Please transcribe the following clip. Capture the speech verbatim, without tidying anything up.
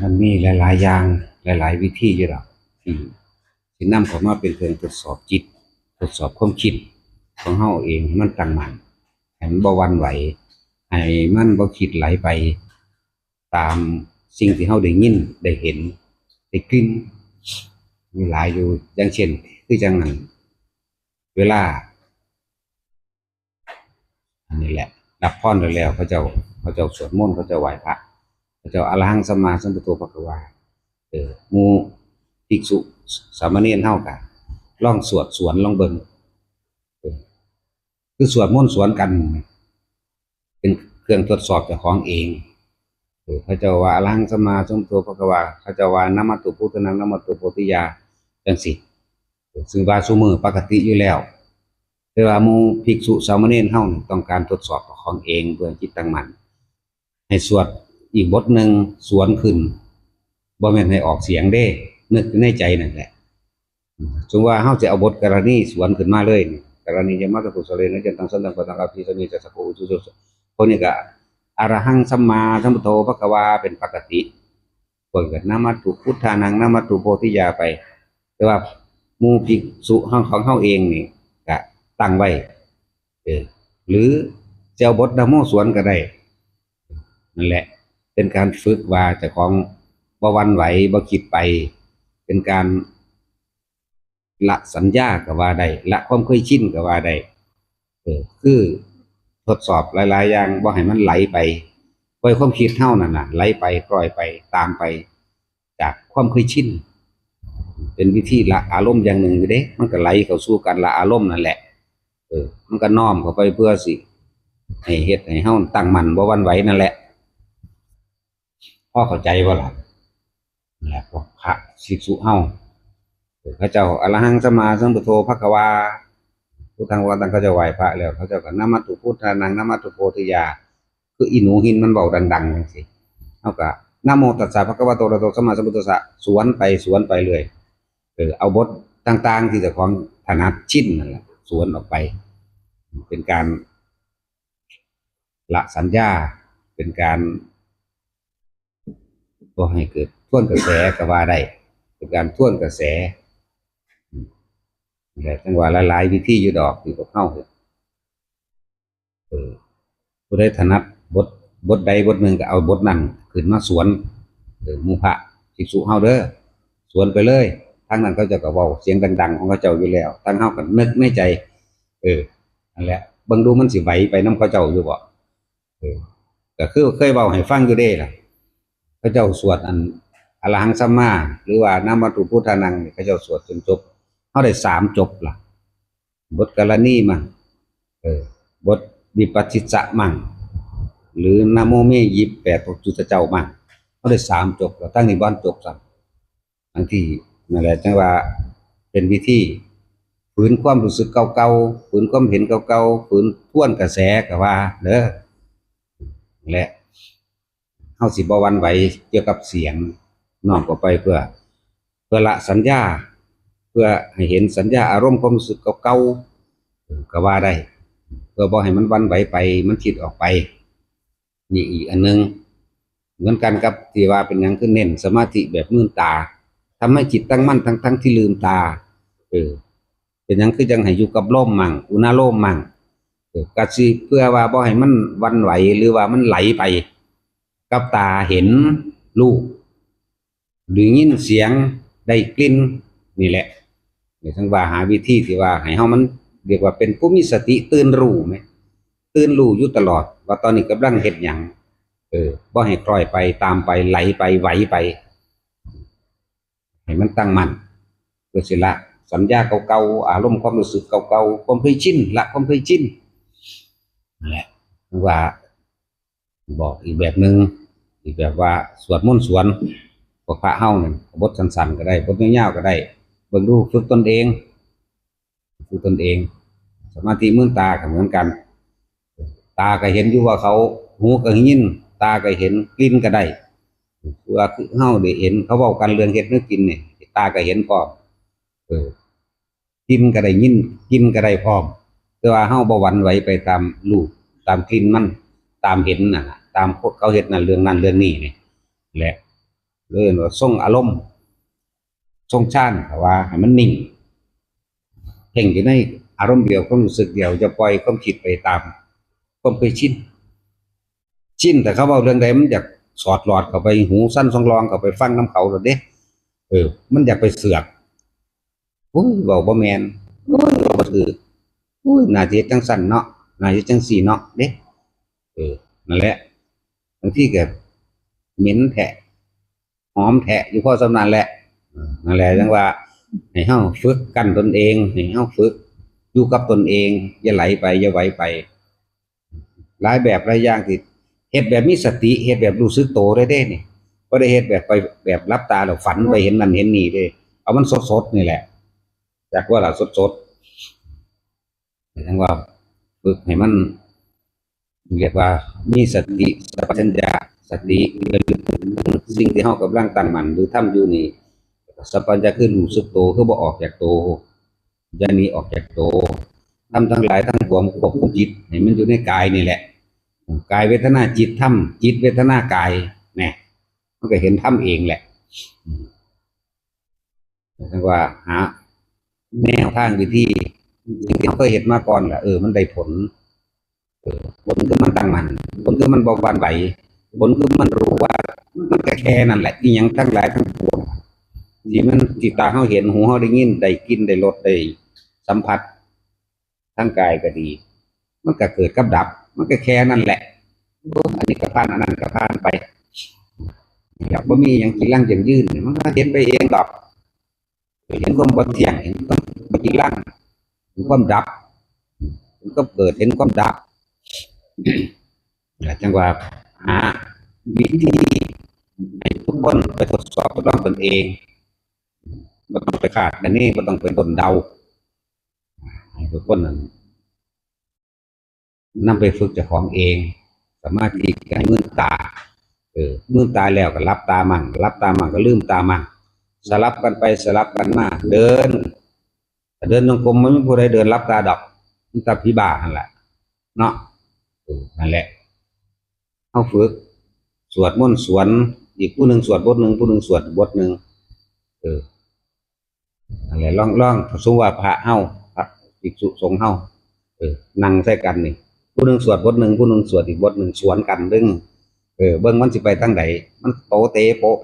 มันมีหลายๆอย่าง หลายๆวิธีอยู่ดอกที่ที่นำเข้ามาเป็นเครื่องทดสอบจิต ทดสอบความคิดของเฮาเองให้มันตั้งมั่น ให้มันบ่หวั่นไหว ให้มันบ่คิดไหลไปตามสิ่งที่เฮาได้ยิน ได้เห็น ได้กลิ่น มีหลายอยู่ อย่างเช่น คือจั่งนั้น เวลา อันนี้แหละ รับพรแล้ว เขาเจ้า เขาเจ้าสวดมนต์ เขาเจ้าไหว้พระ เขาเจ้า อะระหังสัมมาสัมพุทโธภะคะวา เออ หมู่ภิกษุสามเณรเฮากะลองสวดสวนลองเบิ่ง เออ คือสวดมนต์สวนกัน เป็นเครื่องทดสอบเจ้าของเอง เออ เขาเจ้าว่า อะระหังสัมมาสัมพุทโธภะคะวา เขาเจ้าว่า นะมัตถุพุทธานัง นะมัตถุโพธิยา จั่งซี้ ซึ่งว่าซุมื้อปกติอยู่แล้ว แต่ว่าหมู่ภิกษุสามเณรเฮานี่ต้องการทดสอบเจ้าของเองเพื่อจิตตั้งมั่น ให้สวดอีกบทหนึ่งสวนขึ้น บ่แม่นให้ออกเสียงเด้ นึกในใจนั่นแหละ สมมุติว่าเฮาสิเอาบทกรณีสวนขึ้นมาเลยนี่ กรณียมัตตกุสเลนะ จันตังสันตังปะตัง อภิสเมจะสัพพะอุจุโส พวกนี้ก็ อะระหังสัมมาสัมพุทโธภะคะวา เป็นปกติ พวกก็ นะมัตถุพุทธานัง นะมัตถุโพธิยาไป แต่ว่าหมู่ภิกษุของเฮาเองนี่ก็ตั้งไว้ เออ หรือจะเอาบทนะโมสวนก็ได้ นั่นแหละ เป็นการฝึกว่าเจ้าของบ่หวั่นไหว บ่คิดไป เป็นการละสัญญาก็ว่าได้ ละความเคยชินก็ว่าได้ เออ คือทดสอบหลายๆอย่าง บ่ให้มันไหลไป ปล่อยความคิดเฮานั่นน่ะ ไหลไป ปล่อยไป ตามไป จากความเคยชิน เป็นวิธีละอารมณ์อย่างหนึ่งอยู่เด้ มันก็ไหลเข้าสู่การละอารมณ์นั่นแหละ เออ มันก็น้อมเข้าไปเพื่อสิให้เฮ็ดให้เฮาตั้งมั่นบ่หวั่นไหวนั่นแหละ พอเข้าใจบ่ล่ะ? นั่นแหละ พวกพระภิกษุเฮา เออ เขาเจ้า อะระหังสัมมาสัมพุทโธภะคะวา พุทธังภะคะวันตัง เขาเจ้าไหว้พระแล้ว เขาเจ้าก็ นะมัตถุพุทธานัง นะมัตถุโพธิยา คืออีหนูหินมันเว้าดังๆจั่งซี้ เฮาก็ นะโมตัสสะภะคะวะโตอะระหะโตสัมมาสัมพุทธัสสะ สวนไป สวนไปเรื่อย เออ เอาบทต่างๆที่เจ้าของถนัดชินนั่นแหละ สวนออกไป เป็นการละสัญญา เป็นการบ่ให้เกิดทวนกระแสก็ว่าได้ เป็นการทวนกระแส อืม นั่นแหละ จั่งว่าหลายๆวิธีอยู่ดอกที่พวกเฮาเฮ็ด เออ ผู้ใดถนัดบท บทใดบทหนึ่งก็เอาบทนั้นขึ้นมาสวน เออ หมู่พระภิกษุเฮาเด้อ สวนไปเลย ทางนั้นเขาเจ้าก็เว้าเสียงดังๆของเขาเจ้าอยู่แล้ว ทางเฮาก็นึกในใจ เออ นั่นแหละ เบิ่งดูมันสิไหวไปนำเขาเจ้าอยู่บ่ เออ ก็คือเคยเว้าให้ฟังอยู่เด้ล่ะ เขาเจ้าสวดอัน อะระหังสัมมา หรือว่า นะมัตถุพุทธานังนี่ เขาเจ้าสวดจนจบ เฮาได้สามจบล่ะ บทกรณีมัง เออ บทวิปัสสิจจะมัง หรือ นะโมเม ยี่สิบแปด พระพุทธเจ้ามัง เฮาได้สามจบ แล้วทั้งนี้บ่ทันจบซ้ำ ทั้งที่นั่นแหละ จั่งว่าเป็นวิธีฝืนความรู้สึกเก่าๆ ฝืนความเห็นเก่าๆ ฝืนทวนกระแสก็ว่าเด้อ และ เฮาสิบ่หวั่นไหวเกี่ยวกับเสียง น้อมเข้าไปเพื่อ เพื่อละสัญญา เพื่อให้เห็นสัญญาอารมณ์ความรู้สึกเก่าๆ เออ ก็ว่าได้ เพื่อบ่ให้มันหวั่นไหวไป มันคิดออกไป นี่อีกอันหนึ่ง เหมือนกันกับที่ว่าเป็นหยังคือเน้นสมาธิแบบมืนตา ทำให้จิตตั้งมั่นทั้งๆที่ลืมตา เออ เป็นหยังคือจั่งให้อยู่กับลมมั่ง อุณาโลมมั่ง เออ กะสิเพื่อว่าบ่ให้มันหวั่นไหวหรือว่ามันไหลไป กับตาเห็นรูป ได้ยินเสียง ได้กลิ่น นี่แหละ นี่ถึงว่าหาวิธีที่ว่าให้เฮามันเรียกว่าเป็นผู้มีสติตื่นรู้แหม ตื่นรู้อยู่ตลอด ว่าตอนนี้กำลังเฮ็ดหยัง เออ บ่ให้คล้อยไป ตามไป ไหลไป ไหวไป ให้มันตั้งมั่น เพื่อสิละสัญญาเก่าๆ อารมณ์ความรู้สึกเก่าๆ ความเคยชิน ละความเคยชิน นั่นแหละ ว่า บอกอีกแบบหนึ่ง อีกแบบว่าสวดมนต์สวน พวกพระเฮานั่น บทสั้นๆก็ได้ บทยาวๆก็ได้ เบิ่งดู ฝึกตนเอง ฝึกตนเอง สมาธิมืนตาก็เหมือนกัน ตาก็เห็นอยู่ว่าเขา หูก็ยิน ตาก็เห็น กลิ่นก็ได้ คือว่าคือเฮาได้เห็นเขาเว้ากันเรื่องเฮ็ดแนวกินนี่ ตาก็เห็นพร้อม เออ กลิ่นก็ได้ยิน กลิ่นก็ได้พร้อม แต่ว่าเฮาบ่หวั่นไหวไปตามรูป ตามกลิ่นมัน ตามเห็นนั่นน่ะ ตามเขาเฮ็ดนั่นเรื่องนั่นเรื่องนี้นี่แหละ เรียกว่าทรงอารมณ์ ทรงฌาน แต่ว่าให้มันนิ่ง เพ่งอยู่ในอารมณ์เดียว ความรู้สึกเดียว อย่าปล่อยความคิดไปตามความเคยชิน ชินแต่เขาเว้าเรื่องใดมันอยากสอดหลอดเข้าไปหูสั้นสองรองเข้าไปฟังนำเขาโลดเด้ เออ มันอยากไปเสือก อุ้ย เว้าบ่แม่น อุ้ย เว้าบ่ถืก อุ้ย น่าสิเฮ็ดจั่งซั้นเนาะ น่าสิเฮ็ดจั่งซี้เนาะเด้ เออ นั่นแหละ บางทีก็เหม็นแท้ หอมแท้อยู่พอส่ำนั้นแหละ เออ นั่นแหละ จั่งว่า ให้เฮาฝึกกั้นตนเอง ให้เฮาฝึกอยู่กับตนเอง อย่าไหลไป อย่าไหวไป หลายแบบหลายอย่างที่เฮ็ดแบบมีสติ เฮ็ดแบบรู้สึกโตได้เด้นี่ บ่ได้เฮ็ดแบบไป แบบหลับตาแล้วฝันไปเห็นนั่นเห็นนี่เด้ เอามันสดๆนี่แหละ จั่งว่าล่ะ สดๆ จั่งว่าฝึกให้มัน เรียกว่ามีสติสัมปชัญญะ สติระลึกถึงสิ่งที่เฮากำลังตั้งมั่นหรือทำอยู่นี่ สัมปชัญญะคือรู้สึกโต คือบ่ออกจากโต อย่าหนีออกจากโต ธรรมทั้งหลายทั้งปวงควบคุมจิตให้มันอยู่ในกายนี่แหละ กายเวทนาจิตธรรม จิตเวทนากาย แน่ มันก็เห็นธรรมเองแหละ อืม จั่งว่าหาแนวทางวิธี สิ่งที่เฮาเคยเฮ็ดมาก่อนล่ะ เออ มันได้ผล เออ ผลคือมันตั้งมั่น ผลคือมันบ่หวั่นไหว ผลคือมันรู้ว่า มันก็แค่นั้นแหละ อิหยังทั้งหลายทั้งปวง ที่มัน ที่ตาเฮาเห็น หูเฮาได้ยิน ได้กลิ่น ได้รส ได้สัมผัส ทางกายก็ดี มันก็เกิดกับดับ มันก็แค่นั้นแหละ โอ้ อันนี้ก็ผ่าน อันนั้นก็ผ่านไป อยากบ่มีหยังจีรังยั่งยืน มันก็เห็นไปเองดอก เห็นความบ่เที่ยง เห็นความบ่จีรัง เห็นความดับ เห็นความเกิด เห็นความดับ จั่งว่าหาวิธีให้ทุกคนไปทดสอบทดลองตนเอง บ่ต้องไปคาดคะเน บ่ต้องไปด้นเดา ให้ทุกคนนั้นนำไปฝึกเจ้าของเอง สมาธิก็ให้มืนตา เออ มืนตาแล้วก็หลับตามั่ง หลับตามั่งก็ลืมตามั่ง สลับกันไปสลับกันมา เดิน ถ้าเดินจงกรมมันบ่มีผู้ใดเดินหลับตาดอก มีแต่ผีบ้าหั่นแหละ เนาะ เออ นั่นแหละ เฮาฝึก สวดมนต์สวน อีกผู้หนึ่งสวดบทหนึ่ง ผู้หนึ่งสวดบทหนึ่ง เออ นั่นแหละ ลอง ลอง สมมุติว่าพระเฮา พระภิกษุสงฆ์เฮา เออ นั่งใส่กันนี่ ผู้หนึ่งสวดบทหนึ่ง ผู้หนึ่งสวดอีกบทหนึ่ง สวนกันเบิ่ง เออ เบิ่งมันสิไปทางใด มันโตเตโปะไป